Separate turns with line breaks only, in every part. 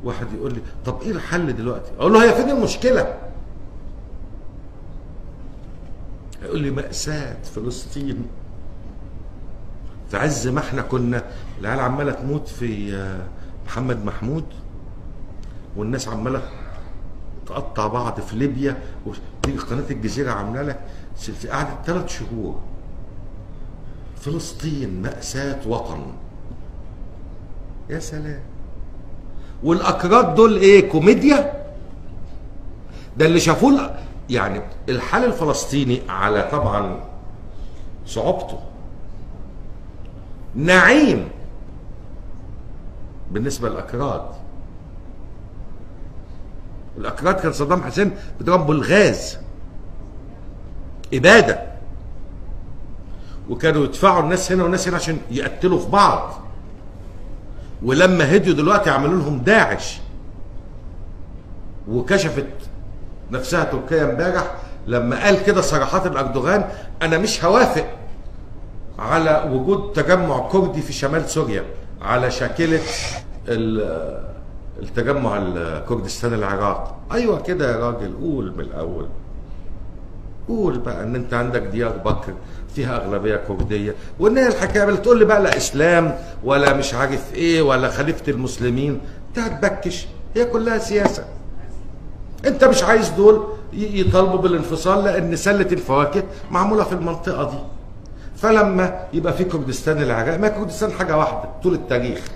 واحد يقول لي طب ايه الحل دلوقتي؟ اقول له هي فين المشكلة؟ هيقول لي مأساة فلسطين. في عز ما احنا كنا العيال عماله تموت في محمد محمود، والناس عماله تقطع بعض في ليبيا، وتيجي قناة الجزيرة عامله لك قعدت 3 شهور. فلسطين مأساة وطن. يا سلام. والاكراد دول ايه؟ كوميديا؟ ده اللي شافوه يعني الحال الفلسطيني على طبعا صعوبته نعيم بالنسبة للاكراد. الاكراد كان صدام حسين بيضربوا بالغاز ابادة، وكانوا يدفعوا الناس هنا والناس هنا عشان يقتلوا في بعض. ولما هديوا دلوقتي عملوا لهم داعش، وكشفت نفسها تركيا امبارح لما قال كده صراحة اردوغان انا مش هوافق على وجود تجمع كردي في شمال سوريا على شاكلة التجمع الكردستان العراق. ايوه كده يا راجل، قول من الاول، قول بقى ان انت عندك ديار بكر فيها اغلبية كرديه، وان هي الحكاية اللي تقول لي بقى لا اسلام ولا مش عارف ايه ولا خليفة المسلمين، انت هتبكش، هي كلها سياسة. انت مش عايز دول يطالبوا بالانفصال لان سله الفواكه معمولة في المنطقة دي. فلما يبقى في كردستان العراق، ما كردستان حاجة واحدة طول التاريخ،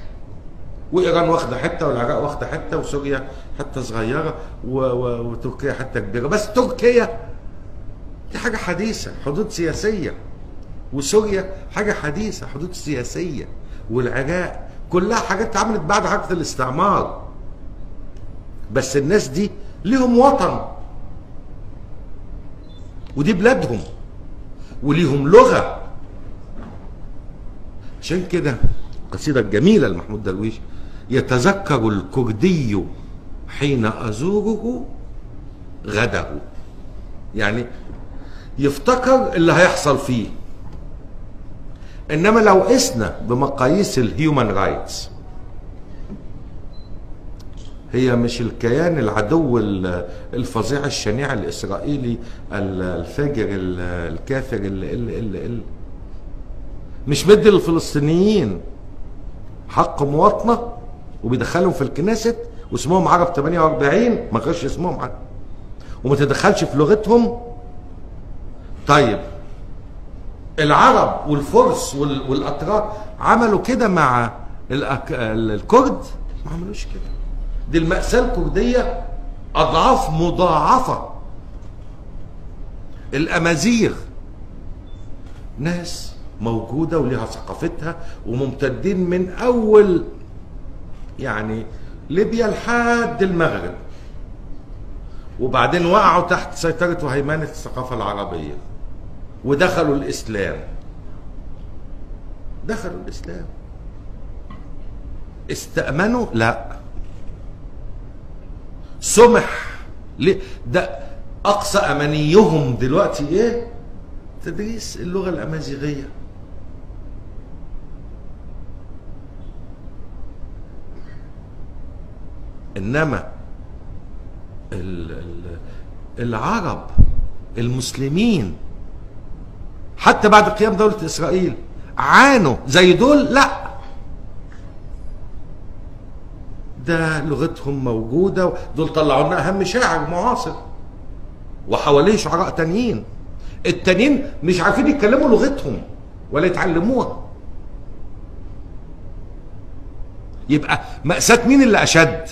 وايران واخده حتة والعراق واخده حتة وسوريا حتة صغيرة وتركيا حتة كبيرة، بس تركيا دي حاجة حديثه، حدود سياسية، وسوريا حاجة حديثه، حدود سياسية، والعراق كلها حاجات اتعملت بعد حركة الاستعمار. بس الناس دي ليهم وطن، ودي بلادهم، وليهم لغة. عشان كده القصيدة الجميلة لمحمود درويش، يتذكر الكردي حين ازوره غده، يعني يفتكر اللي هيحصل فيه. انما لو قسنا بمقاييس ال human rights، هي مش الكيان العدو الفظيع الشنيع الاسرائيلي الفاجر الكافر اللي مش مدي للفلسطينيين حق مواطنه وبيدخلهم في الكنيست واسمهم عرب 48، ما غيرش اسمهم عرب، وما تدخلش في لغتهم. طيب العرب والفرس والاتراك عملوا كده مع الكرد؟ ما عملوش كده. دي المأساة الكردية أضعاف مضاعفة. الأمازيغ ناس موجودة وليها ثقافتها وممتدين من أول يعني ليبيا لحد المغرب، وبعدين وقعوا تحت سيطرة وهيمنة الثقافة العربية ودخلوا الإسلام. دخلوا الإسلام استأمنوا؟ لا، سمح ليه؟ ده أقصى أمانيهم دلوقتي إيه؟ تدريس اللغة الأمازيغية. إنما العرب المسلمين حتى بعد قيام دولة إسرائيل عانوا زي دول؟ لا، ده لغتهم موجودة، دول طلعوا لنا أهم شاعر معاصر وحواليه شعراء تانيين. التانيين مش عارفين يتكلموا لغتهم ولا يتعلموها. يبقى مأساة مين اللي أشد؟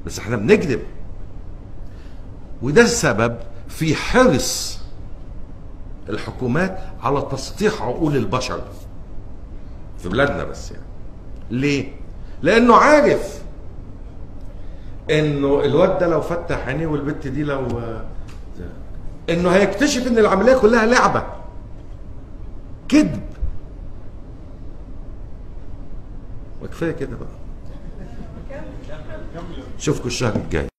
بس احنا بنكذب. وده السبب في حرص الحكومات على تسطيح عقول البشر في بلادنا. بس يعني ليه؟ لانه عارف انه الواد ده لو فتح عينيه والبت دي لو انه هيكتشف ان العملية كلها لعبه كذب. وكفاية كده بقى، اشوفكم الشهر الجاي.